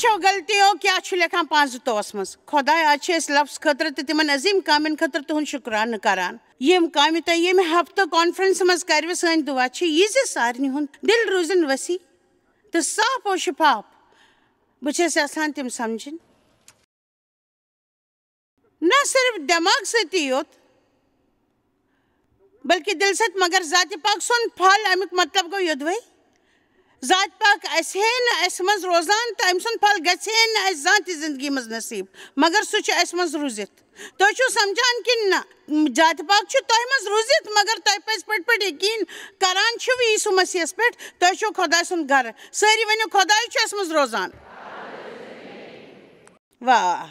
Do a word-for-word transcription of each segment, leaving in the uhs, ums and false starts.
چھو غلطیو کیٛاہ چھُ لیکھان پانٛژھ زٕتووَس منٛز؟ خۄداے، آز چھِ أسۍ لفظ خٲطرٕ تہٕ تِمن عظیٖم کامٮ۪ن خٲطرٕ تُہُنٛد شُکرانہٕ کران۔ یِم کامہِ تۄہہِ ییٚمہِ ہفتہٕ کانفرنسہِ منٛز کروٕ، سٲنۍ دُعا چھِ یہِ زِ سارنٕے ہُنٛد دِل روٗزِن ؤسیع تہٕ صاف و شفاف۔ بہٕ چھَس یژھان تِم سمجھِنۍ۔ نہ صرف دٮ۪ماغ سۭتی یوت، بلکہِ دِل سۭتۍ۔ مگر ذاتِ پاک سُنٛد پھل، اَمیُک مطلب گوٚو یوٚدوَے۔ ذاتِ پاک آسہِ ہے نہٕ اَسہِ منٛز روزان، تہٕ أمۍ سُنٛد پھل گژھِ ہے نہٕ اَسہِ زانٛہہ تہِ زندگی منٛز نصیٖب۔ مگر سُہ چھُ اَسہِ منٛز روٗزِتھ۔ تُہۍ چھِو سمجھان کِنہٕ نہ؟ ذاتِ پاک چھُ تۄہہِ منٛز روٗزِتھ، مگر تۄہہِ پٔزۍ پٲٹھۍ پٲٹھۍ یقیٖن کران چھِو ییٖسوٗ مسیحس پٮ۪ٹھ، تُہۍ چھِو خۄداے سُنٛد گرٕ۔ سٲری ؤنِو، خۄداے چھُ اَسہِ منٛز روزان۔ واہ،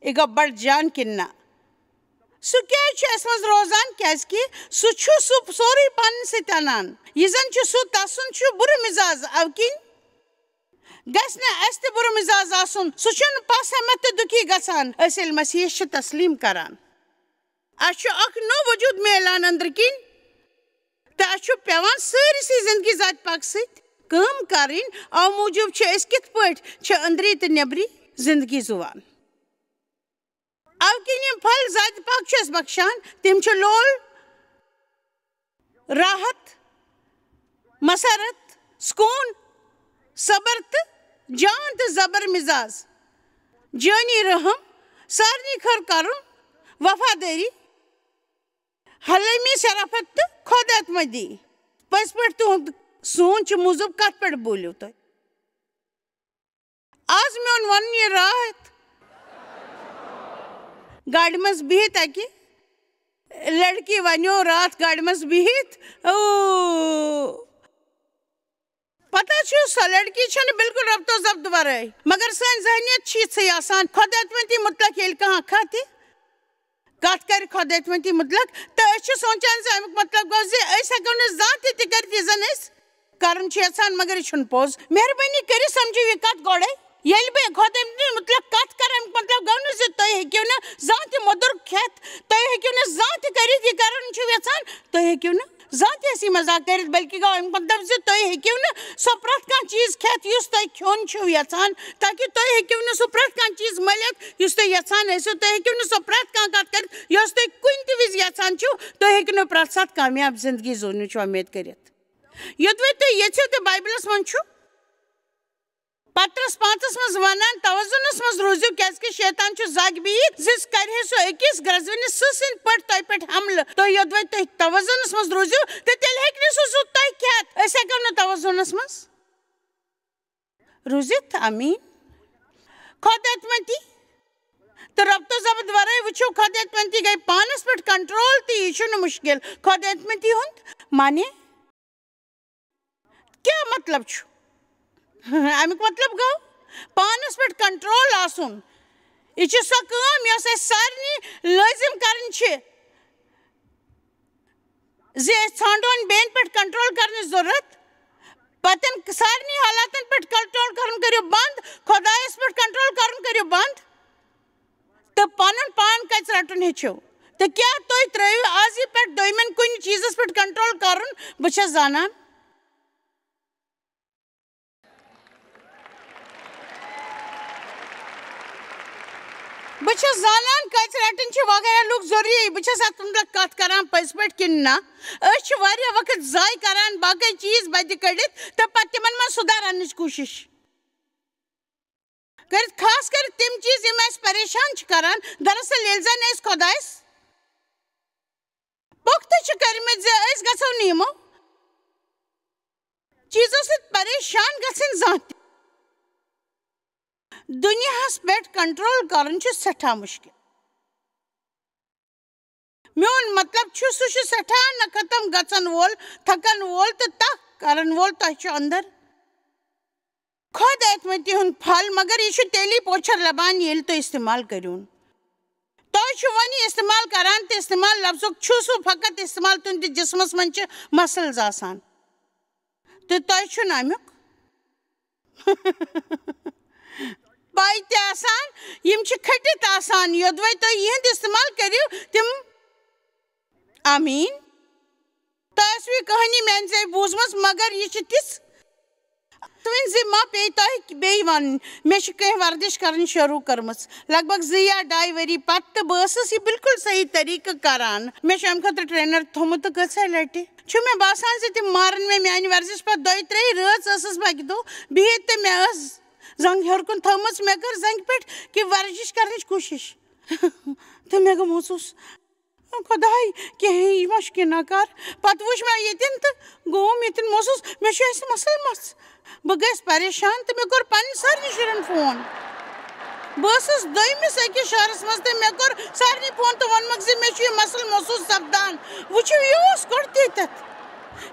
یہِ گوٚو بڑٕ جان کِنہٕ نہ؟ سُہ کیٛازِ چھُ اَسہِ منٛز روزان؟ کیٛازِ کہِ سُہ چھُ سُہ سورُے پانہٕ سۭتۍ اَنان۔ یہِ زَن چھُ سُہ، تَسُنٛد چھُ بُرٕ مِزاز، اَوٕ کِنۍ گژھِ نہٕ اَسہِ تہِ بُرٕ مِزاز آسُن۔ سُہ چھُنہٕ پَس ہٮ۪متھ تہٕ دُکھی گژھان۔ أسۍ ییٚلہِ مسیحس چھِ تسلیٖم کران، اَسہِ چھُ اکھ نوٚو وجوٗد میلان أنٛدرٕ کِنۍ، تہٕ اَسہِ چھُ پٮ۪وان سٲرسٕے زندگی ذاتِ پاک سۭتۍ کٲم کرٕنۍ۔ اَوٕ موٗجوٗب چھِ أسۍ کِتھ پٲٹھۍ چھِ أنٛدری تہٕ نیٚبری زندگی زُوان۔ اَوٕ کِنۍ یِم پھل ذاتِ پاک چھِ اَسہِ بخشان، تِم چھِ لول، راحت، مسرت، سکوٗن، صبر تہٕ جان تہٕ زبر مزاز، جٲنی رحم، سارنٕے خٲر کرُن، وفادٲری، حلیمی، شرافت تہٕ خۄد اعتمٲدی۔ پٔزۍ پٲٹھۍ تُہُنٛد سونچ موٗجوٗب کتھ پٮ۪ٹھ بوٗلِو تُہۍ؟ آز میون ونُن یہِ راتھ گاڑِ منٛز بِہِتھ اکہِ لڑکی ونیو راتھ گاڑِ منٛز بِہِتھ، او، پتہ چھُ، سۄ لڑکی چھنہٕ بالکل ربط و ضبط ورٲے، مگر سٲنۍ ذہنیت چھِ یِژھٕے آسان۔ خۄد اعتمٲدی متعلق ییٚلہِ کانٛہہ کتھ تہِ، کتھ کرِ خۄد اعتمٲدی متعلق، تہٕ أسۍ چھِ سونچان زِ امیُک مطلب گوٚو زِ أسۍ ہٮ۪کو نہٕ زانٛہہ تہِ تہِ کٔرِتھ یہِ زن أسۍ کرُن چھِ یژھان، مگر یہِ چھُنہٕ پوٚز۔ مہربٲنی کٔرِتھ سمجھِو یہِ کتھ گۄڈے۔ ییٚلہِ بہٕ خۄداے مُتلق کتھ کرٕ، امیُک مطلب گوٚو نہٕ زِ تُہۍ ہیٚکِو نہٕ زانٛہہ تہِ مۄدُر کھٮ۪تھ، تُہۍ ہیٚکِو نہٕ زانٛہہ تہِ کٔرِتھ یہِ کرُن چھِو یژھان، تُہۍ ہیٚکِو نہٕ زانٛہہ تہِ ہسی مذاق کٔرِتھ، بلکہِ گوٚو امیُک مطلب زِ تُہۍ ہیٚکِو نہٕ سُہ پرٛٮ۪تھ کانٛہہ چیٖز کھٮ۪تھ یُس تُہۍ کھیوٚن چھِو یژھان، تاکہِ تُہۍ ہیٚکِو نہٕ سُہ پرٛٮ۪تھ کانٛہہ چیٖز مٔلِتھ یُس تُہۍ یژھان ٲسِو، تُہۍ ہیٚکِو نہٕ سُہ پرٛٮ۪تھ کانٛہہ کتھ کٔرِتھ یۄس تُہۍ کُنہِ تہِ وِزِ یژھان چھِو، تُہۍ ہیٚکِو نہٕ پرٛٮ۪تھ ساتہٕ کامیاب زندگی زوننٕچ وۄمید کٔرِتھ۔ یوٚدوَے تُہۍ یژھِو تہِ بایبلس منٛز چھُ پطرس پانٛژس منٛز ونان، توازنس منٛز روٗزِو، کیازِ کہِ شیطان چھُ زگ بِہِتھ زِ کرِ ہے سُہ أکِس گرٛزوٕنِس سٕہہ سٕنٛدۍ پٲٹھۍ تۄہہِ پٮ۪ٹھ حملہٕ۔ تُہۍ یوٚدوَے تُہۍ توازنس منٛز روٗزِو، تہٕ تیٚلہِ ہیٚکہِ نہٕ سُہ سُہ تۄہہِ کھٮ۪تھ۔ أسۍ ہٮ۪کو نہٕ توازنس منٛز روٗزِتھ۔ آمیٖن۔ خۄد اعتمٲدی تہٕ ربط و ضبط ورٲے وٕچھِو، خۄد اعتمٲدی گٔے پانس پٮ۪ٹھ کنٹرول، تہٕ یہِ چھُنہٕ مُشکِل۔ خۄد اعتمٲدی ہُنٛد معنی کیٛاہ مطلب چھُ؟ اَمیُک مطلب گوٚو پانَس پٮ۪ٹھ کنٹرول آسُن۔ یہِ چھِ سۄ کٲم یۄس اَسہِ سارنٕے لٲزِم کَرٕنۍ چھِ زِ أسۍ ژھانٛڈون بیٚیَن پٮ۪ٹھ کنٹرول کَرنٕچ ضروٗرت۔ پَتَن سارنٕے حالاتَن پٮ۪ٹھ کنٹرول کَرُن کٔرِو بنٛد، خۄدایَس پٮ۪ٹھ کنٹرول کَرُن کٔرِو بنٛد۔ تہٕ پنُن پان کَتہِ رَٹُن ہیٚچھِو؟ تہٕ کیٛاہ تُہۍ ترٛٲوِو آزی پٮ۪ٹھ دوٚیمٮ۪ن کُنہِ چیٖزَس پٮ۪ٹھ کنٹرول کَرُن؟ بہٕ چھَس زانان۔ بہٕ چھَس زانان کَتہِ رَٹٕنۍ چھِ وغیرہ لُکھ ضروٗری۔ بہٕ چھَس اَتھ مُتعلِق کَتھ کَران پٔزۍ پٲٹھۍ کِنہٕ نہ۔ أسۍ چھِ واریاہ وقت ضایع کَران باقٕے چیٖز بَدِ کٔڑِتھ تہٕ پَتہٕ تِمَن منٛز سُدھار اَننٕچ کوٗشِش۔ کٔرِتھ، خاص کٔرِتھ تِم چیٖز یِم اَسہِ پریشان چھِ کران۔ دراصل ییٚلہِ زن أسۍ خۄدایس پۄختہٕ چھِ کٔرمٕتۍ زِ أسۍ گژھو نہٕ یِمو چیٖزو سۭتۍ پریشان گژھٕنۍ زانٛہہ تہِ۔ دُنیاہس پٮ۪ٹھ کنٹرول کرُن چھُ سٮ۪ٹھاہ مُشکِل۔ میون مطلب چھُ، سُہ چھُ سٮ۪ٹھاہ نہ ختم گژھن وول، تھکن وول تہٕ تکھ کرن وول۔ تۄہہِ چھُ اندر خۄد اعتمٲدی ہُنٛد پھل، مگر یہِ چھُ تیٚلی پوچھر لبان، ییٚلہِ تُہۍ استعمال کٔرِو۔ تۄہہِ چھُ وۄنۍ یہِ استعمال کران تہٕ استعمال لفظُک چھُ سُہ فقط استعمال، تُہنٛدِس جسمس منٛز چھِ مسلز آسان تہٕ تۄہہِ چھُنہٕ امیُک پاے تہِ آسان، یِم چھِ کھٔٹِتھ آسان۔ یوٚدوَے تُہۍ یِہُنٛد استعمال کٔرِو، تِم، آمیٖن۔ تۄہہِ آسِوٕ یہِ کہانی میانہِ ذٔریعہٕ بوٗزمٕژ، مگر یہِ چھِ تِژھ تُہٕنٛزِ ما پیٚیہِ تۄہہِ بیٚیہِ وَنٕنۍ، مےٚ چھِ کینٛہہ ورزش کَرٕنۍ شروٗع کٔرمٕژ، لگ بگ زٕ یا ڈاے ؤری پتہٕ، تہٕ بہٕ ٲسٕس یہِ بالکل صحیح طریٖقہٕ کران۔ مےٚ چھُ اَمہِ خٲطرٕ ٹرینر تھوٚمُت، تہٕ کۭژاہ لٹہِ چھُ مےٚ باسان زِ تِم مارن مےٚ۔ میانہِ ورزش پتہٕ دۄیہِ ترٛیٚیہِ رٲژ ٲسٕس بہٕ اَکہِ دۄہ بِہِتھ، تہٕ مےٚ ٲس زنٛگ ہیوٚر کُن تھٲومٕژ۔ مےٚ کٔر زنٛگہِ پٮ۪ٹھ کہِ ورزش کرنٕچ کوٗشش، تہٕ مےٚ گوٚو محسوٗس، خۄداے، کِہیٖنۍ، یہِ ما چھُ کینٛہہ ناکار؟ پتہٕ وٕچھ مےٚ ییٚتٮ۪ن تہٕ گوٚوُم ییٚتٮ۪ن محسوٗس، مےٚ چھُ اَسہِ مَسٕل مَس۔ بہٕ گٔیَس پریشان تہٕ مےٚ کوٚر پنٛنٮ۪ن سارنٕے شُرٮ۪ن فون۔ بہٕ ٲسٕس دوٚیمِس أکِس شہرَس منٛز تہٕ مےٚ کوٚر سارنٕے فون تہٕ ووٚنمَکھ زِ مےٚ چھُ یہِ مَسٕل محسوٗس سَپدان۔ وٕچھِو، یہِ اوس گۄڈٕ تہِ تَتھ۔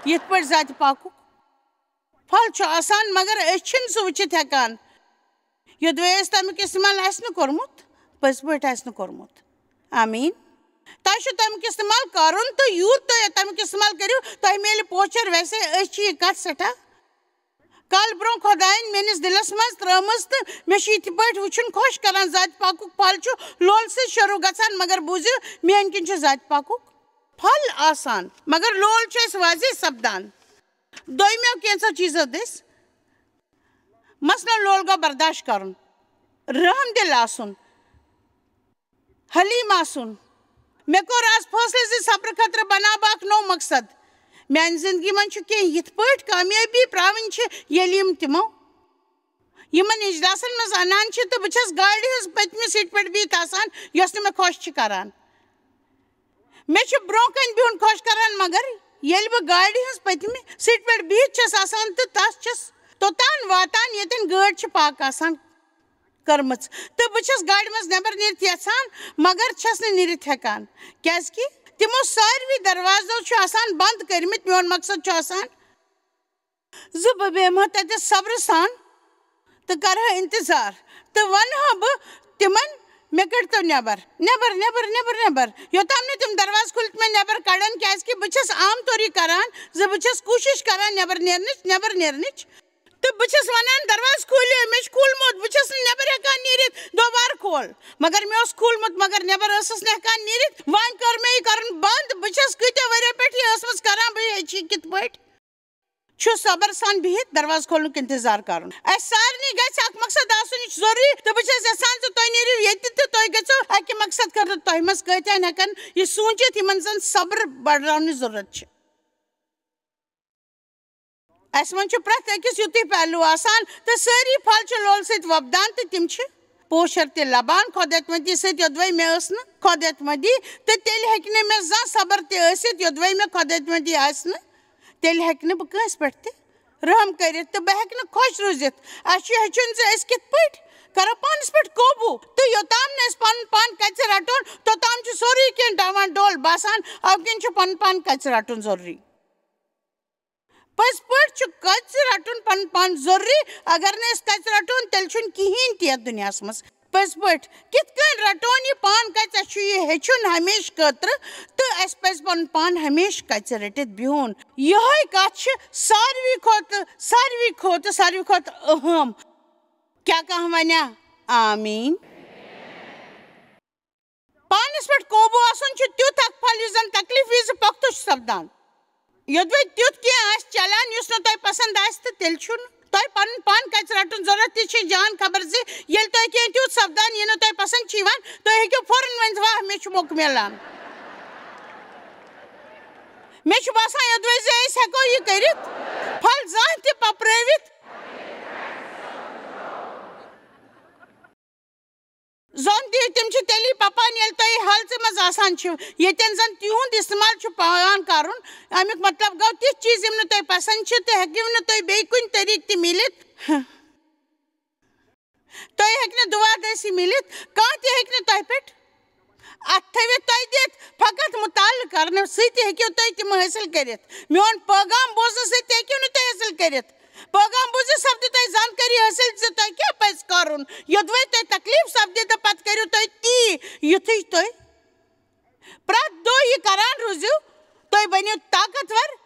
یِتھ پٲٹھۍ ذاتِ پاکُک پھل چھُ آسان، مگر أسۍ چھِنہٕ سُہ وٕچھِتھ ہٮ۪کان۔ یوٚدوَے اَسہِ تَمیُک استعمال آسہِ نہٕ کوٚرمُت، پٔزۍ پٲٹھۍ آسہِ نہٕ کوٚرمُت۔ آمیٖن۔ تۄہہِ چھُ تَمیُک استعمال کَرُن، تہٕ یوٗت تُہۍ تَمیُک استعمال کٔرِو، تۄہہِ میلہِ پوچھر۔ ویسے أسۍ چھِ یہِ کَتھ سٮ۪ٹھاہ کال برٛونٛہہ خۄدایَن میٛٲنِس دِلَس منٛز ترٛٲومٕژ، تہٕ مےٚ چھُ یِتھ پٲٹھۍ وٕچھُن خۄش کَران۔ ذاتِ پاکُک پھل چھُ لولہٕ سۭتۍ شروٗع گژھان، مگر بوٗزِو، میٛٲنۍ کِنۍ چھُ ذاتِ پاکُک پھل آسان، مگر لول چھُ اَسہِ واضح سَپدان۔ دوٚیمیو کینٛژھو چیٖزو دٔسۍ، مثلاً، لول گوٚو برداشت کرُن، رحم دل آسُن، حلیم آسُن۔ مےٚ کوٚر آز فٲصلہٕ زِ صبرٕ خٲطرٕ بناو بہٕ اکھ نوٚو مقصد۔ میانہِ زندگی منٛز چھُ کینٛہہ یِتھ پٲٹھۍ کامیٲبی پراوٕنۍ چھِ، ییٚلہِ یِم تِمو یِمن اجلاسن منٛز انان چھِ، تہٕ بہٕ چھَس گاڑِ ہٕنٛز پٔتمہِ سیٹہِ پٮ۪ٹھ بِہِتھ آسان، یۄس نہٕ مےٚ خۄش چھِ کران۔ مےٚ چھُ برٛونٛہہ کنہِ بِہُن خۄش کران، مگر ییٚلہِ بہٕ گاڑِ ہٕنٛز پٔتمہِ سیٹہِ پٮ۪ٹھ بِہِتھ چھَس آسان تہٕ تَس چھَس توٚتام واتان، ییٚتٮ۪ن گٲڑۍ چھِ پارک آسان کٔرمٕژ، تہٕ بہٕ چھَس گاڑِ منٛز نٮ۪بر نیٖرِتھ یَژھان، مگر چھَس نہٕ نیٖرِتھ ہٮ۪کان، کیٛازِکہِ تِمو ساروٕے دروازو چھُ آسان بنٛد کٔرمٕتۍ۔ میون مقصد چھُ آسان زِ بہٕ بیٚہمہٕ ہا تَتہِ صبرٕ سان تہٕ کَرٕ ہا اِنتظار تہٕ وَنہٕ ہا بہٕ تِمَن، "مےٚ کٔڑۍتو نٮ۪بَر، نٮ۪بَر، نٮ۪بَر، نٮ۪بَر، نٮ۪بَر"، یوٚتام نہٕ تِم دروازٕ کھُلِتھ مےٚ نٮ۪بَر کَڑَن، کیٛازِکہِ بہٕ چھَس عام طور یہِ کَران زِ بہٕ چھَس کوٗشِش کَران نٮ۪بَر نیرنٕچ، نٮ۪بَر نیرنٕچ۔ تہٕ بہٕ چھَس وَنان، "دروازٕ کھوٗلِو، مےٚ چھُ کھوٗلمُت، بہٕ چھَس نہٕ نٮ۪بَر ہٮ۪کان نیٖرِتھ، دوبارٕ کھول"۔ مگر مےٚ اوس کھوٗلمُت، مگر نٮ۪بَر ٲسٕس نہٕ ہٮ۪کان نیٖرِتھ۔ وۄنۍ کٔر مےٚ یہِ کَرُن بنٛد۔ بہٕ چھَس کۭتیٛاہ ؤرِیو پٮ۪ٹھ یہِ ٲسمٕژ کَران، بہٕ ہیٚچھ یہِ کِتھ پٲٹھۍ۔ چھُ صبر سان بِہِتھ دروازٕ کھولنُک اِنتظار کَرُن۔ اَسہِ سارنٕے گژھِ اَکھ مقصد آسُن، یہِ چھُ ضروٗری۔ تہٕ بہٕ چھَس یَژھان زِ تُہۍ نیٖرِو ییٚتہِ تہٕ تُہۍ گٔژھِو اَکہِ مقصد خٲطرٕ۔ تۄہہِ منٛز کۭتیٛاہ ہٮ۪کَن یہِ سوٗنٛچِتھ، یِمَن زَن صبر بڑراونٕچ ضروٗرت چھِ؟ اَسہِ منٛز چھُ پرٛٮ۪تھ أکِس یُتُے پہلو آسان، تہٕ سٲری پھل چھِ لولہٕ سۭتۍ وۄپدان، تہٕ تِم چھِ پوشر تہِ لبان۔ خۄد اعتمٲدی سۭتۍ یوٚدوَے مےٚ ٲس نہٕ خۄد اعتمٲدی، تہٕ تیٚلہِ ہیٚکہِ نہٕ مےٚ زانٛہہ صبر تہِ ٲسِتھ۔ یوٚدوَے مےٚ خۄد اعتمٲدی آسہِ نہٕ، تیٚلہِ ہیٚکہِ نہٕ بہٕ کٲنٛسہِ پٮ۪ٹھ تہِ رحم کٔرِتھ، تہٕ بہٕ ہیٚکہٕ نہٕ خۄش روٗزِتھ۔ اَسہِ چھُ ہیٚچھُن زِ أسۍ کِتھ پٲٹھۍ کرو پانَس پٮ۪ٹھ قوبوٗ، تہٕ یوٚتام نہٕ أسۍ پَنُن پان کَژِ رَٹون، توٚتام چھُ سورُے کینٛہہ ڈاوان ڈول باسان۔ اَوٕ کِنۍ چھُ پَنُن پان کَژِ رَٹُن ضروٗری۔ پٔزۍ پٲٹھۍ چھُ کَژِ رَٹُن پَنُن پان ضروٗری۔ اگر نہٕ أسۍ کَژِ رَٹون، تیٚلہِ چھُنہٕ کِہیٖنۍ تہِ یَتھ دُنیاہَس منٛز۔ پٔزۍ پٲٹھۍ، کِتھ کٔنۍ رَٹون یہِ پان کَژِ؟ اَسہِ چھُ یہِ ہیٚچھُن ہمیشہٕ خٲطرٕ، تہٕ اَسہِ پَزِ پَنُن پان ہمیشہٕ کَژِ رٔٹِتھ بِہُن۔ یِہوٚے کَتھ چھِ ساروی کھۄتہٕ، ساروی کھۄتہٕ، ساروی کھۄتہٕ اہم۔ کیٛاہ کانٛہہ وَنیٛا آمیٖن؟ پانَس پٮ۪ٹھ قوبوٗ آسُن چھُ تیُتھ اکھ پھل یُس زَن تکلیف وِزِ پۄختہٕ چھُ سپدان۔ یوٚدوَے تیُتھ کینٛہہ آسہِ چلان یُس نہٕ تۄہہِ پسند آسہِ، تہٕ تیٚلہِ چھُنہٕ تۄہہِ پنُن پان کَژِ رَٹُن ضروٗرت۔ تہِ چھِ جان خبر زِ ییٚلہِ تۄہہِ کینٛہہ تیُتھ سپدان یہِ نہٕ تۄہہِ پسند چھُ یِوان، تُہۍ ہیٚکِو فوراً ؤنِتھ، "واہ، مےٚ چھُ موقعہٕ میلان۔" مےٚ چھُ باسان، یوٚدوَے زِ أسۍ ہٮ۪کو یہِ کٔرِتھ، پھل زانٛہہ تہِ پپرٲوِتھ۔ زوٚن دِیِو، تِم چھِ تیٚلی پَپان، ییٚلہِ تُہۍ ہَلژِ منٛز آسان چھِو، ییٚتٮ۪ن زَن تِہُنٛد اِستعمال چھُ پٮ۪وان کَرُن۔ اَمیُک مطلب گوٚو، تِتھۍ چیٖز یِم نہٕ تۄہہِ پَسنٛد چھِ، تہِ ہیٚکِو نہٕ تُہۍ بیٚیہِ کُنہِ طریٖقہٕ تہِ مِلِتھ۔ تۄہہِ ہیٚکہِ نہٕ دُعا دٲسی مِلِتھ، کانٛہہ تہِ ہیٚکہِ نہٕ تۄہہِ پٮ۪ٹھ اَتھٕ تھٲوِتھ تۄہہِ دِتھ، فقط مُطالعہٕ کَرنہٕ سۭتۍ تہِ ہیٚکِو تُہۍ تِم حٲصِل کٔرِتھ۔ میون پٲغام بوزنہٕ سۭتۍ تہِ ہیٚکِو نہٕ تُہۍ حٲصِل کٔرِتھ۔ پٲغام بوٗزِتھ سپدِ تۄہہِ زانکٲری حٲصِل زِ تۄہہِ کیٛاہ پَزِ کَرُن۔ یوٚدوَے تۄہہِ تکلیٖف سپدِ تہٕ پَتہٕ کٔرِو تُہۍ تی۔ یُتھُے تُہۍ پرٛٮ۪تھ دۄہ یہِ کَران روٗزِو، تُہۍ بٔنِو طاقتور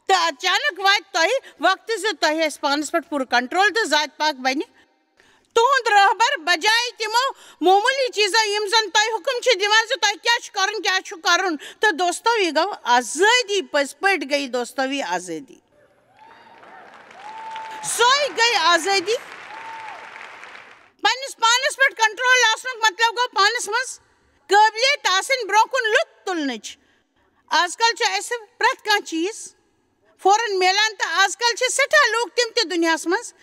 تہٕ اچانک واتہِ تۄہہِ وقتہٕ زِ تۄہہِ آسہِ پانَس پٮ۪ٹھ پوٗرٕ کنٹرول تہٕ ذاتِ پاک بَنہِ تُہُنٛد رہبر۔ بجایہِ تِمو معموٗلی چیٖزو یِم زَن تۄہہِ حُکُم چھِ دِوان زِ تۄہہِ کیٛاہ چھُ کَرُن، کیٛاہ چھُ کَرُن۔ تہٕ دوستو، یہِ گوٚو آزٲدی، پٔزۍ پٲٹھۍ گٔے یہِ دوستو یہِ آزٲدی۔ سۄے گٔے آزٲدی۔ پننِس پانس پٮ۪ٹھ کنٹرول آسنُک مطلب گوٚو پانس منٛز قٲبلیت آسٕنۍ برٛونٛہہ کُن لُت تُلنٕچ۔ آز کل چھُ اَسہِ پرٛٮ۪تھ کانٛہہ چیٖز فوراً میلان، تہٕ آز کل چھِ سٮ۪ٹھاہ لوٗکھ تِم تہِ دُنیاہس منٛز،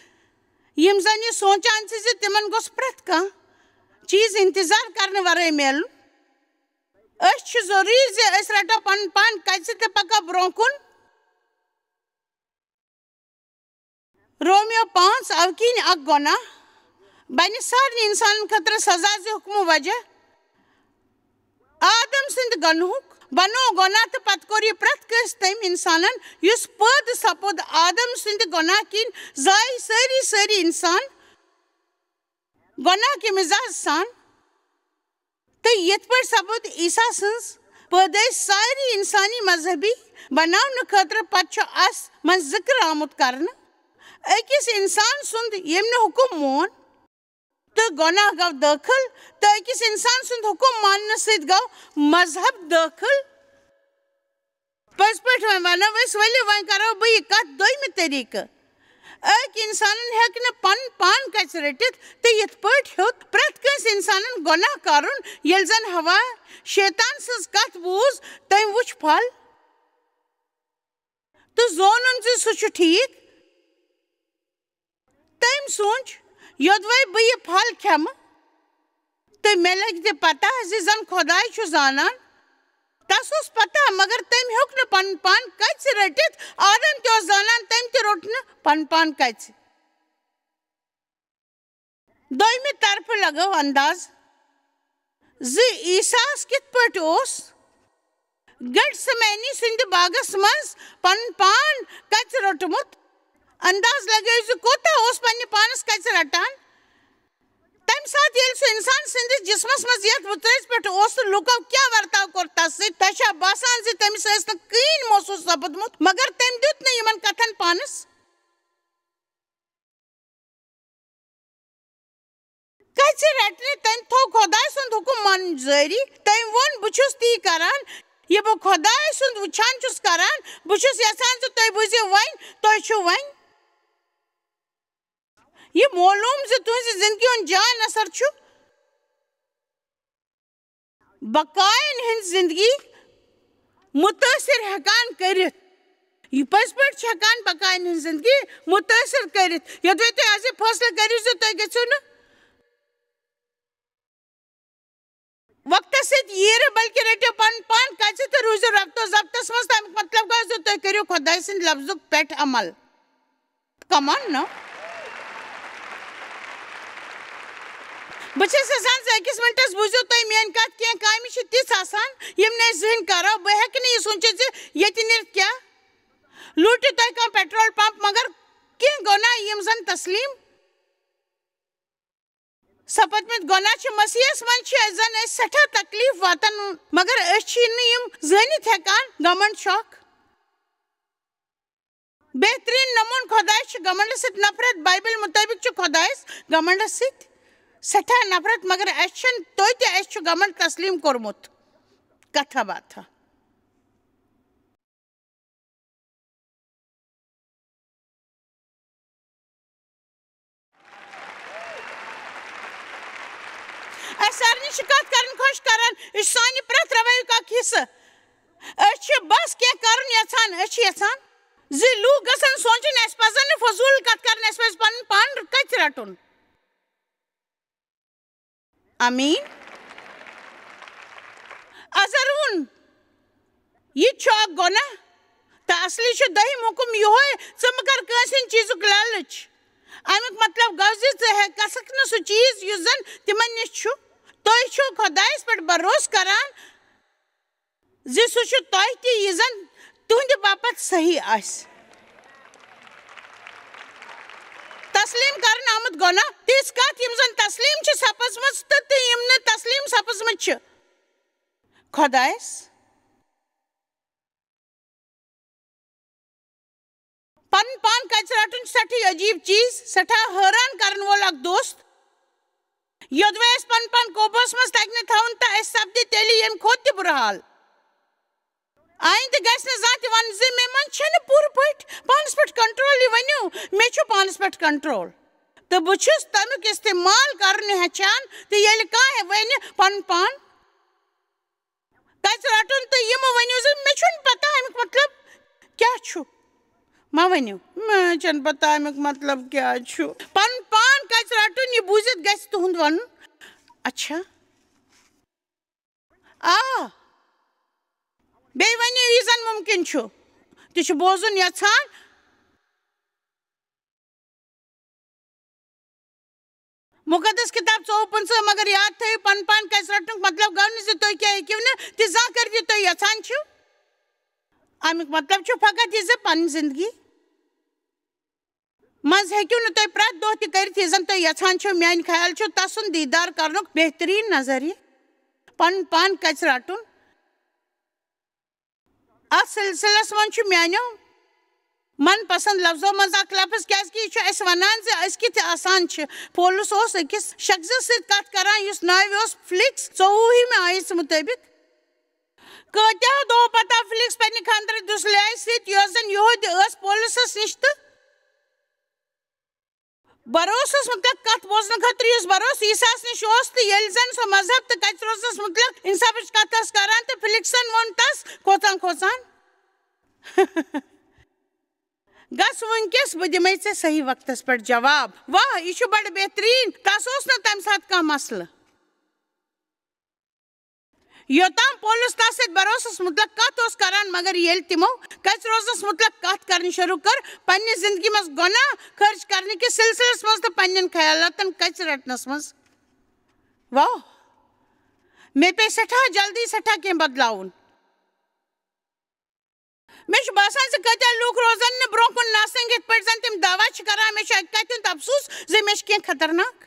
یِم زن یہِ سونٛچان چھِ زِ تِمن گوٚژھ پرٛٮ۪تھ کانٛہہ چیٖز انتظار کرنہٕ ورٲے میلُن۔ أسۍ چھِ ضروٗری زِ أسۍ رٹو پنُن پان کَژِ تہٕ پکو برٛونٛہہ کُن۔ رومیو پانٛژھ، اَوٕ کِنۍ اکھ گۄناہ بنہِ سارنٕے اِنسانن خٲطرٕ سزا زِ حُکمہٕ وجہ آدم سٕنٛدِ گۄنہُک بنوو گۄناہ، تہٕ پتہٕ کوٚر یہِ پرٛٮ۪تھ کٲنٛسہِ تٔمۍ اِنسانن یُس پٲدٕ سپُد آدم سٕنٛدِ گۄناہ کِنۍ زایہِ سٲری، سٲری اِنسان گۄناہ کہِ مِزاج سان۔ تہٕ یِتھ پٲٹھۍ سپُد عیسیٰ سٕنٛز پٲدٲیِش سارے اِنسٲنی مذہبی بناونہٕ خٲطرٕ، پتہٕ چھُ اَس منٛز ذِکر آمُت کرنہٕ أکِس اِنسان سُنٛد ییٚمۍ نہٕ حُکُم مون تہٕ گۄناہ گوٚو دٲخل، تہٕ أکِس اِنسان سُنٛد حُکُم ماننہٕ سۭتۍ گوٚو مذہب دٲخل۔ پٔزۍ پٲٹھۍ وۄنۍ وَنو أسۍ، ؤلِو وۄنۍ کَرو بہٕ یہِ کَتھ دوٚیمہِ طٔریٖقہٕ۔ أکۍ اِنسانَن ہیٚکہِ نہٕ پَنُن پان کَژِ رٔٹِتھ، تہٕ یِتھ پٲٹھۍ ہیوٚت پرٛٮ۪تھ کٲنٛسہِ اِنسانَن گۄناہ کَرُن، ییٚلہِ زَن حوا شیطان سٕنٛز کَتھ بوٗز، تٔمۍ وُچھ پھل تہٕ زونُن زِ سُہ چھُ ٹھیٖک۔ تٔمۍ سوٗنٛچ، یوٚدوَے بہٕ یہِ پھل کھٮ۪مہٕ تہٕ مےٚ لَگہِ تہِ پتہ زِ زَن خۄداے چھُ زانان۔ تَس اوس پتہ، مگر تٔمۍ ہیوٚک نہٕ پنُن پان کَژِ رٔٹِتھ۔ آدم تہِ اوس زانان، تٔمۍ تہِ روٚٹ نہٕ پنُن پان کَژِ۔ دوٚیمہِ طرفہٕ لگٲو انداز زِ عیسیٰ ہَس کِتھ پٲٹھۍ اوس گیٹسمینی سٕنٛدِ باغس منٛز پنُن پان کَژِ روٚٹمُت۔ انداز لگٲیِو زِ کوٗتاہ اوس پننہِ پانس کَژِ رٹان۔ تَمہِ ساتہٕ ییٚلہِ سُہ اِنسان سٕنٛدِس جسمس منٛز یَتھ وُترٲژ پٮ۪ٹھ اوس، تہٕ لوٗکو کیٛاہ ورتاو کوٚر تَس سۭتۍ؟ تۄہہِ چھا باسان زِ تٔمِس ٲسۍ نہٕ کٕہٕنۍ محسوٗس سپُدمُت؟ مگر تٔمۍ دیُت نہٕ یِمن کتھن پانس کَژِ رٹنہِ۔ تٔمۍ تھوٚو خۄداے سُنٛد حُکُم مانُن جٲری۔ تٔمۍ ووٚن، "بہٕ چھُس تی کران، یہِ بہٕ خۄداے سُنٛد وٕچھان چھُس کران۔ بہٕ چھُس یژھان زِ تُہۍ بوٗزِو وۄنۍ، تُہۍ چھِو وۄنۍ۔" یہِ معلوم زِ تُہنٛزِ زندگی ہُنٛد جان اثر چھُ بقاین ہٕنٛز زندگی مُتٲثِر ہٮ۪کان کٔرِتھ۔ یہِ پٔزۍ پٲٹھۍ چھِ ہٮ۪کان بقاین ہٕنٛز زندگی مُتٲثِر کٔرِتھ۔ یوٚدوَے تُہۍ آز یہِ فٲصلہٕ کٔرِو زِ تُہۍ گٔژھِو نہٕ وقتس سۭتۍ ییٖرٕ، بلکہِ رٔٹِو پنُن پان کَژِ تہٕ روٗزِو ربط و ضبطس منٛز۔ تَمیُک مطلب گوٚو زِ تُہۍ کٔرِو خۄداے سٕنٛدِ لفظُک پٮ۪ٹھ عمل۔ Come on now. بہٕ چھَس یژھان زِ أکِس مِنٹَس بوٗزِو تُہۍ میٛٲنۍ کَتھ۔ کینٛہہ کامہِ چھِ تِژھ آسان، یِم نہٕ أسۍ زٕہٕنۍ کَرو۔ بہٕ ہٮ۪کہٕ نہٕ یہِ سوٗنٛچِتھ زِ ییٚتہِ نیرِ کیٛاہ۔ لوٗٹِو تُہۍ کانٛہہ petrol pump، مگر کینٛہہ گۄناہ یِم زَن تسلیٖم سپدمٕتۍ گۄناہ چھِ مسیحس منٛز چھِ زن أسۍ سٮ۪ٹھاہ تکلیف واتان، مگر أسۍ چھِ نہٕ یِم زٲنِتھ ہٮ۪کان۔ گمنڈ چھُ اکھ بہترین نمونہٕ۔ خۄدایس چھُ گمنڈس سۭتۍ نفرت۔ بایبل مطٲبق چھُ خۄدایس گمنڈس سۭتۍ سٮ۪ٹھاہ نفرت، مگر اَسہِ چھُنہٕ توتہِ، اَسہِ چھُ گمنڈ تسلیٖم کوٚرمُت۔ کتھا باتھا۔ اَسہِ سارنٕے چھِ کَتھ کَرٕنۍ خۄش کَران۔ یہِ چھُ سانہِ پرٛٮ۪تھ رویُک اکھ حصہٕ۔ أسۍ چھِ بس کینٛہہ کَرُن یَژھان۔ أسۍ چھِ یَژھان زِ لوٗکھ گژھن سونٛچٕنۍ، اَسہِ پَزَن نہٕ فضوٗل کَتھ کَرٕنۍ، اَسہِ پَزِ پَنُن پان کَتھِ رَٹُن۔ آمیٖن۔ اظہر ووٚن، یہِ تہِ چھُ اکھ گۄناہ، تہٕ اصلی چھُ دٔہِم حُکُم یِہوٚے، "ژٕ مہٕ کر کٲنٛسہِ ہٕنٛدِ چیٖزُک لالٕچ۔" اَمیُک مطلب گوٚو زِ ژٕ ہیٚکَکھ نہٕ سُہ چیٖز یُس زَن تِمن نِش چھُ۔ تُہۍ چھِو خۄدایَس پٮ۪ٹھ بھروسہٕ کران زِ سُہ چھُ تۄہہِ تہِ، یہِ زَن تُہٕنٛدِ باپتھ صحیح آسہِ۔ تسلیٖم کرنہٕ آمُت گۄناہ، تِژھ کتھ یِم زَن تسلیٖم چھِ سپٕزمٕژ تہٕ تہِ یِم نہٕ تسلیٖم سپٕزمٕتۍ چھِ۔ خۄدایَس پنُن پان کَژِ رَٹُن چھُ سٮ۪ٹھٕے عجیٖب چیٖز، سٮ۪ٹھاہ حٲران کرن وول اکھ دوست۔ یوٚدوَے أسۍ پنُن پان قوبوٗہَس منٛز تَگہِ نہٕ تھاوُن، تہٕ أسۍ سپدِ تیٚلہِ ییٚمہِ کھۄتہٕ تہِ بُرٕ حال۔ آیندٕ گژھِ نہٕ زانٛہہ تہِ وَنُن زِ مےٚ منٛز چھَنہٕ پوٗرٕ پٲٹھۍ پانَس پٮ۪ٹھ کنٹرولٕے۔ ؤنِو، مےٚ چھُ پانَس پٮ۪ٹھ کنٹرول۔ تہٕ بہٕ چھُس تَمیُک استعمال کرُن ہیٚچھان، تہٕ ییٚلہِ کانٛہہ وَنہِ پَنُن پان کَتہِ رَٹُن، تہٕ یہِ مہٕ ؤنِو زِ مےٚ چھُنہٕ پَتہ اَمیُک مطلب کیٛاہ چھُ۔ مہ ؤنِو، مےٚ چھَنہٕ پَتہ اَمیُک مطلب کیٛاہ چھُ۔ پَنُن پان کَتہِ رَٹُن، یہِ بوٗزِتھ گژھِ تُہُنٛد وَنُن، اچھا۔ آ، بیٚیہِ ؤنِو یہِ زَن مُمکِن چھُ، تہِ چھُ بوزُن یَژھان۔ مُقدس کِتاب ژوٚوُہ پٕنٛژٕہ، مگر یاد تھٲیِو، پَنُن پان کَتہِ رَٹنُک مطلب گوٚو نہٕ زِ تُہۍ کیٛاہ ہیٚکِو نہٕ تہِ زانٛہہ کٔرِتھ یہِ تُہۍ یَژھان چھِو۔ اَمیُک مطلب چھُ فقط یہِ زِ پَنٕنۍ زِندگی منٛز ہیٚکِو نہٕ تُہۍ پرٛٮ۪تھ دۄہ تہِ کٔرِتھ یہِ زَن تُہۍ یَژھان چھِو۔ میٛانہِ خیال چھُ تَسُنٛد دیٖدار کَرنُک بہتریٖن نظریہِ پَنُن پان کَتہِ رَٹُن۔ اَتھ سلسلس منٛز چھُ میٛانیو من پسنٛد لفظو منٛز اکھ لفظ، کیٛازِ کہِ یہِ چھُ اَسہِ وَنان زِ أسۍ کِتھۍ آسان چھِ۔ پولس اوس أکِس شخصس سۭتۍ کَتھ کران یُس ناوِ اوس فلکس، ژوٚوُہمہِ آیژِ مُطٲبِق۔ کٲتیٛاہ دۄہ پتہٕ آو فلکس پننہِ خانٛدرٕ دُسلیایہِ سۭتۍ، یۄس زن یہودِ ٲس، پولسس نِش تہٕ بروسس متعلق کتھ بوزنہٕ خٲطرٕ، یُس بروسہٕ عیسیٰ ہس نِش اوس، تہٕ ییٚلہِ زن سۄ مذہب تہٕ کتہِ روزنس متعلق انصافٕچ کتھ ٲس کران، تہٕ فلکسن ووٚن تس کھوژان کھوژان، "گژھ وٕنکیٚس، بہٕ دِمے ژےٚ صحیح وقتس پٮ۪ٹھ جواب۔" واہ، یہِ چھُ بڑٕ بہتریٖن۔ تس اوس نہٕ تمہِ ساتہٕ کانٛہہ مسلہٕ۔ یوٚتام پولس تس سۭتۍ بروسس متعلق کتھ اوس کران، مگر ییٚلہِ تِمو کتہِ روزنس متعلق کتھ کرٕنۍ شروع کٔر، پننہِ زندگی منٛز گۄناہ خرچ کرنہٕ کِس سلسلس منٛز تہٕ پننٮ۪ن خیالاتن کتہِ رٹنس منٛز، واہ، مےٚ پیٚیہِ سٮ۪ٹھاہ جلدی سٮ۪ٹھاہ کینٛہہ بدلاوُن۔ مےٚ چھُ باسان زِ کۭتیٛاہ لوٗکھ روزن نہٕ برٛونٛہہ کُن نژٕنۍ، یِتھ پٲٹھۍ زن تِم دعویٰ چھِ کران۔ مےٚ چھُ اَکہِ کتھِ ہُنٛد افسوٗس زِ مےٚ چھِ کینٛہہ خطرناک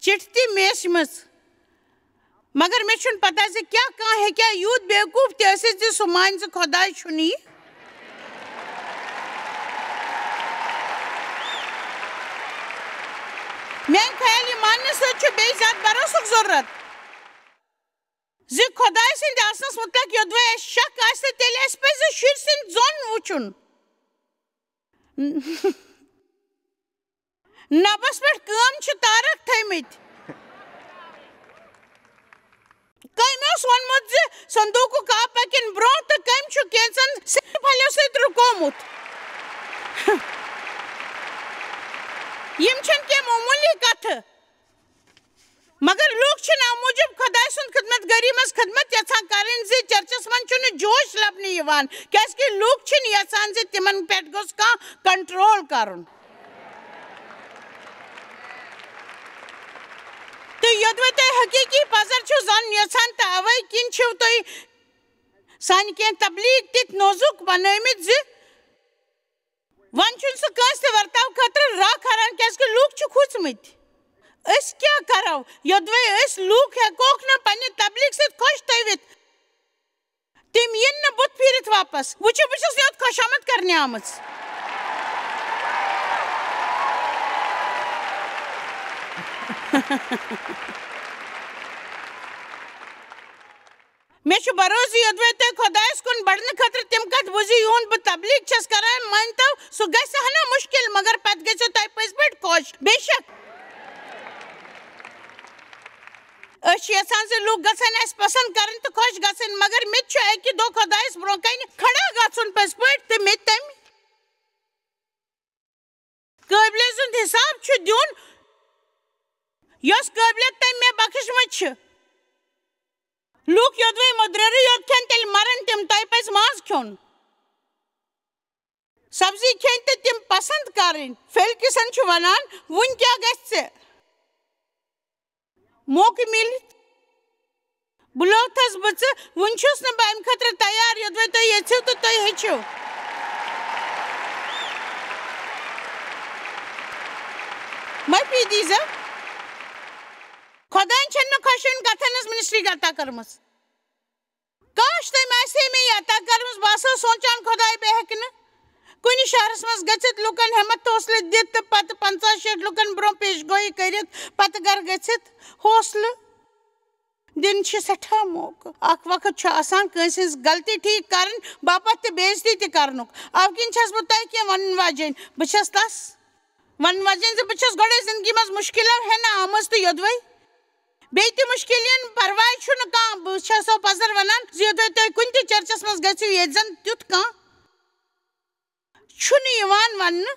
چِٹھۍ تہِ میجمٕژ، مگر مےٚ چھُنہٕ پتہ زِ کیٛاہ کانٛہہ ہیٚکیٛاہ یوٗت بیوقوٗف تہِ ٲسِتھ زِ سُہ مانہِ زِ خۄداے چھُنہٕ یہِ۔ میٛانہِ خیال، یہِ ماننہٕ سۭتۍ چھُ بیٚیہِ زیادٕ بھروسُک ضروٗرت زِ خۄداے سٕنٛدِ آسنس مُتعلق یوٚدوَے اَسہِ شک آسہِ، تیٚلہِ اَسہِ پَزِ شُرۍ سٕنٛدۍ ظۄن وُچھُن۔ نبس پٮ۪ٹھ کٲم چھِ تارک تھٲومٕتۍ۔ کٔمۍ اوس ووٚنمُت زِ صندوٗقُک آب پَکن برٛونٛہہ تہٕ کٔمۍ چھُ کینٛژن صرف پھلیو سۭتۍ رُکومُت؟ یِم چھِنہٕ کینٛہہ معموٗلی کتھٕ۔ مگر لوٗکھ چھِنہٕ اَمہِ موٗجوٗب خۄداے سُنٛد خدمت گٲری منٛز خدمت یژھان کرٕنۍ زِ چرچس منٛز چھُنہٕ جوش لبنہٕ یِوان، کیازِ کہِ لوٗکھ چھِنہٕ یژھان زِ تِمن پٮ۪ٹھ گوٚژھ کانٛہہ کنٹرول کرُن۔ تہٕ یوٚدوَے تۄہہِ حقیٖقی پزر چھِو زانُن یژھان، تہٕ اوے کِنۍ چھِو تُہۍ سانہِ کینٛہہ تبلیغ تِتھۍ نوزُک بنٲومٕتۍ زِ وۄنۍ چھُنہٕ سُہ کٲنٛسہِ تہِ ورتاو خٲطرٕ راہ کھاران، کیازِ کہِ لوٗکھ چھِ کھوٗژمٕتۍ۔ أسۍ کیٛاہ کرو، یوٚدوَے أسۍ لوٗکھ ہٮ۪کوکھ نہٕ پننہِ تبلیغ سۭتۍ خۄش تھٲوِتھ؟ تِم یِن نہٕ بُتھ پھیٖرِتھ واپس۔ وٕچھِو، بہٕ چھَس یوت خۄش آمد کرنہِ آمٕژ۔ مےٚ چھُ بھروسہٕ زِ یوٚدوَے تۄہہِ خۄدایَس کُن بڑنہٕ خٲطرٕ تِم کتھ بوٗزِو، یِہُنٛد بہٕ تبلیغ چھَس کران، مٲنۍ تو، سُہ گژھِ ہنا مُشکِل، مگر پتہٕ گٔژھِو تۄہہِ پٔزۍ پٲٹھۍ خۄش۔ بے شک، أسۍ چھِ یژھان زِ لوٗکھ گژھن اَسہِ پسنٛد کرٕنۍ تہٕ خۄش گژھٕنۍ، مگر مےٚ تہِ چھُ اَکہِ دۄہ خۄدایَس برٛونٛہہ کنہِ کھڑا گژھُن پٔزۍ پٲٹھۍ، تہٕ مےٚ تہِ تَمہِ قٲبلہِ سُنٛد حساب چھُ دیُن، یۄس قٲبلیت تٔمۍ مےٚ بخشمٕژ چھِ۔ لوٗکھ یوٚدوَے مٔدرٮ۪رٕے یوت کھٮ۪ن، تیٚلہِ مرن تِم، تۄہہِ پزِ ماز کھیوٚن۔ سبزی کھیٚنۍ تہٕ تِم پسنٛد کرٕنۍ۔ فیلکسن چھُ ونان، وُنہِ کیٛاہ گژھِ ژےٚ؟ موقعہٕ میلِتھ بُلٲوتھس بہٕ ژٕ، وُنہِ چھُس نہٕ بہٕ امہِ خٲطرٕ تیار، یوٚدوَے تُہۍ یژھِو تہٕ تُہۍ ہیٚچھِو۔ معٲفی دیٖزیو۔ خۄدایَن چھَنہٕ مےٚ خۄشوٕنۍ کتھن ہٕنٛز منسٹری عطا کٔرمٕژ۔ کاش تٔمۍ آسہِ ہے مےٚ یہِ عطا کٔرمٕژ۔ بہٕ ہسا اوسُس سونٛچان، خۄداے، بہٕ ہیٚکہٕ نہٕ کُنہِ شہرس منٛز گٔژھِتھ، لوٗکن ہٮ۪متھ تہٕ حوصلہٕ دِتھ تہٕ پتہٕ پنٛژاہ شیٹھ لوٗکن برٛونٛہہ پیش گویی کٔرِتھ پتہٕ گرٕ گٔژھِتھ۔ حوصلہٕ دِنہٕ چھِ سٮ۪ٹھاہ موقعہٕ۔ اکھ وقت چھُ آسان کٲنٛسہِ ہٕنٛز غلطی ٹھیٖک کرٕنۍ باپتھ تہِ بے عزتی تہِ کرنُک۔ اَوٕ کِنۍ چھَس بہٕ تۄہہِ کینٛہہ وَنُن واجیٚنۍ۔ بہٕ چھَس تَس وَنُن واجیٚنۍ زِ بہٕ چھَس گۄڈَے زِندگی منٛز مُشکِلو ہٮ۪نہٕ آمٕژ تہٕ یوٚدوَے بیٚیہِ تہِ مُشکِل یِن، پَرواے چھُنہٕ کانٛہہ۔ بہٕ چھَسو پَزر وَنان زِ یوٚدوَے تُہۍ کُنہِ تہِ چرچَس منٛز گٔژھِو، ییٚتہِ زَن تیُتھ کانٛہہ چھُنہٕ یِوان وَننہٕ،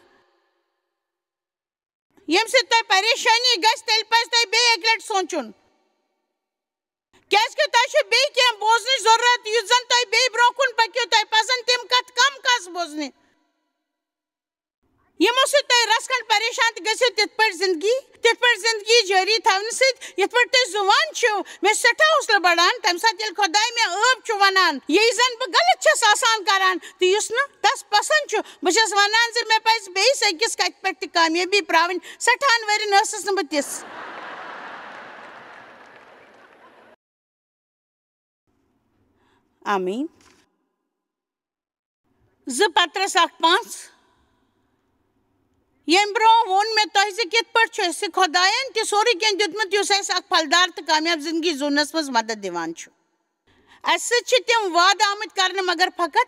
ییٚمہِ سۭتۍ تۄہہِ پریشٲنی گژھِ، تیٚلہِ پَزِ تۄہہِ بیٚیہِ اَکہِ لَٹہِ سونٛچُن۔ کیٛازِکہِ تۄہہِ چھُ بیٚیہِ کینٛہہ بوزنٕچ ضروٗرت، یُتھ زَن تُہۍ بیٚیہِ برٛونٛہہ کُن پٔکِو، تۄہہِ پَزَن تِم کَتھٕ کَم کَس بوزنہِ، یِمو سۭتۍ تُہۍ رَژھ کھنٛڈ پریشان تہِ گٔژھِو، تِتھ پٲٹھۍ زِندگی، تِتھ پٲٹھۍ زِندگی جٲری تھاونہٕ سۭتۍ، یِتھ پٲٹھۍ تُہۍ زُوان چھِو۔ مےٚ چھُ سٮ۪ٹھاہ حوصلہٕ بَڑان، تَمہِ ساتہٕ ییٚلہِ خۄداے مےٚ ٲب چھُ وَنان، یہِ زَن بہٕ غلط چھَس آسان کَران تہٕ یُس نہٕ تَس پَسنٛد چھُ۔ بہٕ چھَس وَنان زِ مےٚ پَزِ بیٚیِس أکِس کَتھِ پٮ۪ٹھ تہِ کامیٲبی پرٛاوٕنۍ۔ سٮ۪ٹھاہَن ؤرِین ٲسٕس نہٕ بہٕ تِژھ۔ آمیٖن۔ زٕ پطرس اکھ پانٛژھ۔ ییٚمہِ برٛونٛہہ ووٚن مےٚ تۄہہِ زِ کِتھ پٲٹھۍ چھُ اَسہِ خۄدایَن تہِ سورُے کینٛہہ دیُتمُت، یُس اَسہِ اکھ پھلدار تہٕ کامیاب زِندگی زوننَس منٛز مدد دِوان چھُ۔ اَسہِ سۭتۍ چھِ تِم وعدٕ آمٕتۍ کرنہٕ، مگر فقط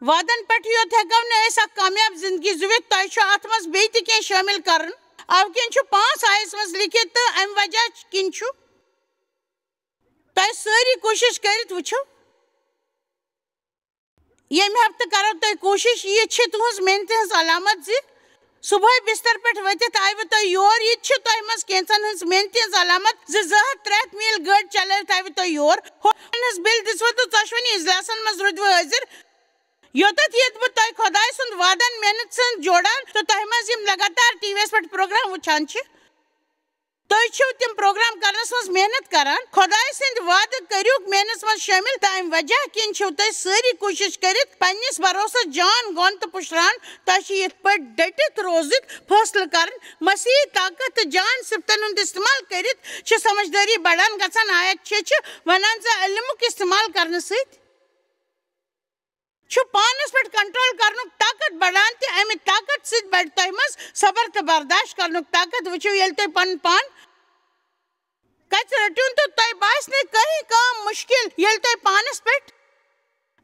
وعدن پٮ۪ٹھ یوت ہٮ۪کو نہٕ أسۍ اکھ کامیاب زندگی زُوِتھ، تۄہہِ چھُ اتھ منٛز بیٚیہِ تہِ کینٛہہ شٲمِل کرُن۔ اَوٕ کِنۍ چھُ پانٛژھ آیس منٛز لیکھِتھ، تہٕ امہِ وجہ کِنۍ چھُ تۄہہِ سٲری کوٗشِش کٔرِتھ وٕچھِو۔ ییٚمہِ ہفتہٕ کرو تۄہہِ کوٗشِش، یہِ چھِ تُہنٛز محنتہِ ہٕنٛز علامت زِ صبحٲے بستر پٮ۪ٹھ ؤتھِتھ آیوٕ تۄہہِ یور۔ یہِ تہِ چھِ تۄہہِ منٛز کینٛژن ہٕنٛز محنتہِ ہٕنٛز علامت زِ زٕ ہتھ ترٛےٚ ہتھ میٖل گٲڑۍ چلٲوِتھ آیوٕ تۄہہِ یور۔ ہوٹلن ہٕنٛز بِل دِژوٕ تہٕ ژۄشوٕنی اجلاسن منٛز روٗدوٕ حٲضِر۔ یوٚتتھ ییٚتہِ بہٕ تۄہہِ خۄداے سُنٛد وعدن محنت سۭتۍ جوڑان تہٕ تۄہہِ منٛز یِم لگاتار ٹی وی یَس پٮ۪ٹھ پروگرام وٕچھان چھِ، تُہۍ چھِو تِم پروگرام کرنس منٛز محنت کران۔ خۄداے سٕنٛدۍ وعدٕ کٔرِو محنتس منٛز شٲمِل، تہٕ امہِ وجہ کِنۍ چھِو تُہۍ سٲری کوٗشِش کٔرِتھ پننِس بھروسس جان گۄن تہٕ پُشران۔ تۄہہِ چھِ یِتھ پٲٹھۍ ڈٔٹِتھ روزٕنۍ فٲصلہٕ کرٕنۍ۔ مسیحی طاقت تہٕ جان صفتن ہُنٛد استعمال کٔرِتھ چھِ سمجھدٲری بڑان گژھان۔ آیت شےٚ چھِ ونان زِ علمُک استعمال کرنہٕ سۭتۍ چھُ پانس پٮ۪ٹھ کنٹرول کرنُک طاقت بڑان، تہٕ امہِ طاقت سۭتۍ بڑِ تۄہہِ منٛز صبر تہٕ برداشت کرنُک طاقت۔ وٕچھِو، ییٚلہِ تۄہہِ پنُن پان کتھِ رٔٹِو تہٕ تۄہہِ باسہِ نہٕ کٕہٕنۍ کٲم مُشکِل، ییٚلہِ تۄہہِ پانس پٮ۪ٹھ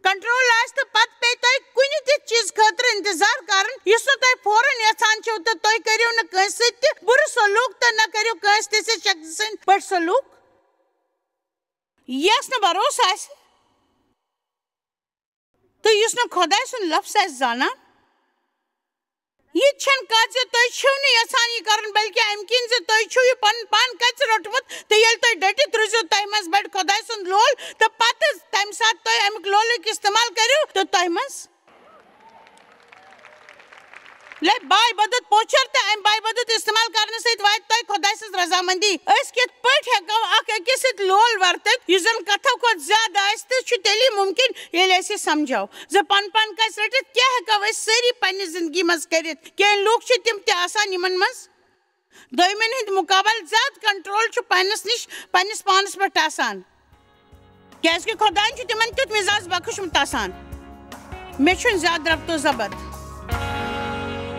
کنٹرول آسہِ تہٕ پتہٕ پیٚیہِ تۄہہِ کُنہِ تہِ چیٖز خٲطرٕ انتظار کرُن، یُس نہٕ تۄہہِ فوراً یژھان چھِو، تہٕ تُہۍ کٔرِو نہٕ کٲنٛسہِ سۭتۍ تہِ بُرٕ سلوٗک تہٕ نہ کٔرِو کٲنٛسہِ تہِ سٕنٛدِ شخصہٕ سٕنٛدۍ پٲٹھۍ سلوٗک، یس نہٕ بھروسہٕ آسہِ۔ تہٕ یُس نہٕ خۄداے سُنٛد لفظ آسہِ زانان۔ یہِ چھَنہٕ کَتھ زِ تُہۍ چھِو نہٕ یَژھان یہِ کَرُن، بلکہِ اَمہِ کِنۍ زِ تُہۍ چھِو یہِ پَنُن پان کَتہِ روٚٹمُت، تہٕ ییٚلہِ تُہۍ ڈٔٹِتھ روٗزِو، تۄہہِ منٛز بَڑِ خۄداے سُنٛد لول، تہٕ پَتہٕ تَمہِ ساتہٕ تُہۍ اَمیُک لولُک استعمال کٔرِو، تہٕ تۄہہِ منٛز لَبہِ باے بدُت پوچھر، تہٕ اَمہِ باے بدُت استعمال کرنہٕ سۭتۍ واتہِ تۄہہِ خۄداے سٕنٛز رضامندی۔ أسۍ کِتھ پٲٹھۍ ہٮ۪کو اکھ أکِس سۭتۍ لول ورتِتھ، یُس زن کتھو کھۄتہٕ زیادٕ آسہِ، تہٕ چھُ تیٚلی مُمکِن، ییٚلہِ أسۍ یہِ سمجھو زِ پن پن کتھِ رٔٹِتھ کیٛاہ ہٮ۪کو أسۍ سٲری پننہِ زندگی منٛز کٔرِتھ۔ کینٛہہ لوٗکھ چھِ تِم تہِ آسان، یِمن منٛز دوٚیمٮ۪ن ہٕنٛدِ مُقابل زیادٕ کنٹرول چھُ پننِس نِش، پننِس پانس پٮ۪ٹھ آسان۔ کیازکہِ خۄدایَن چھُ تِمن تیُتھ مِزاز بخشمُت آسان۔ مےٚ چھُنہٕ زیادٕ ربط و ضبط۔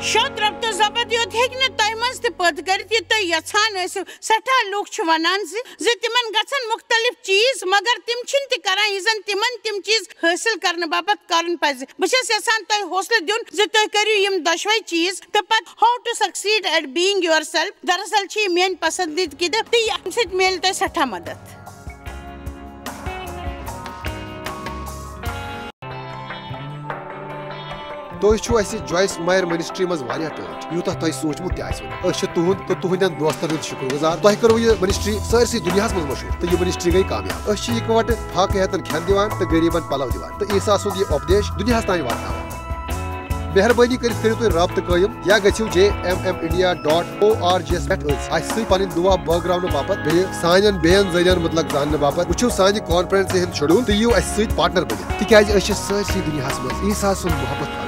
شوٚد ربط و ضبط یوت ہیٚکہِ نہٕ تۄہہِ منٛز تہِ پٲدٕ کٔرِتھ، یہِ تُہۍ یژھان ٲسِو۔ سٮ۪ٹھاہ لوٗکھ چھِ ونان زِ، زِ تِمن گژھن مُختٔلِف چیٖز، مگر تِم چھِنہٕ تہِ کران، یہِ زن تِمن تِم چیٖز حٲصِل کرنہٕ باپتھ کرُن پزِ۔ بہٕ چھَس یژھان تۄہہِ حوصلہٕ دیُن زِ تُہۍ کٔرِو یِم دۄشوے چیٖز، تہٕ پتہٕ How to Succeed at Being Yourself۔ دراصل چھِ یہِ میٲنۍ پسندیدٕ کِتاب، تہٕ یہِ اَمہِ سۭتۍ میلہِ تۄہہِ سٮ۪ٹھاہ مدد۔ تُہۍ چھِو اَسہِ جویس مایر منسٹری منٛز واریاہ ٹٲٹھۍ، یوٗتاہ تۄہہِ سوٗنٛچمُت تہِ آسِوٕ نہٕ۔ أسۍ چھِ تُہُنٛد تہٕ تُہٕنٛدٮ۪ن دوستن ہُنٛد شُکر گُزار۔ تۄہہِ کٔروٕ یہِ منسٹری سٲرسٕے دُنیاہَس منٛز مشہوٗر، تہٕ یہِ منسٹری گٔے کامیاب۔ أسۍ چھِ یِکوَٹہٕ فاقہٕ ہیتن کھٮ۪ن دِوان تہٕ غریٖبن پلو دِوان، تہٕ عیسیٰ سُنٛد یہِ اُپدیش دُنیاہَس تام واتناوان۔ مہربٲنی کٔرِتھ کٔرِو تُہۍ رابطہٕ قٲیِم یا گٔژھِو J M M India dot O R G یَس پٮ۪ٹھ أتھۍ اَسہِ سۭتۍ پنٕنۍ دُعا بٲگراونہٕ باپتھ بیٚیہِ سانٮ۪ن بیٚین ذٔریعن مُتعلق زاننہٕ باپتھ۔ وٕچھِو سانہِ کانفرنسہِ ہُنٛد شیڈول تہٕ یِیِو اَسہِ سۭتۍ پارٹنر بٔنِتھ، تِکیازِ أسۍ چھِ سٲرسٕے دُنیاہَس منٛز عیسیٰ سُنٛد محبت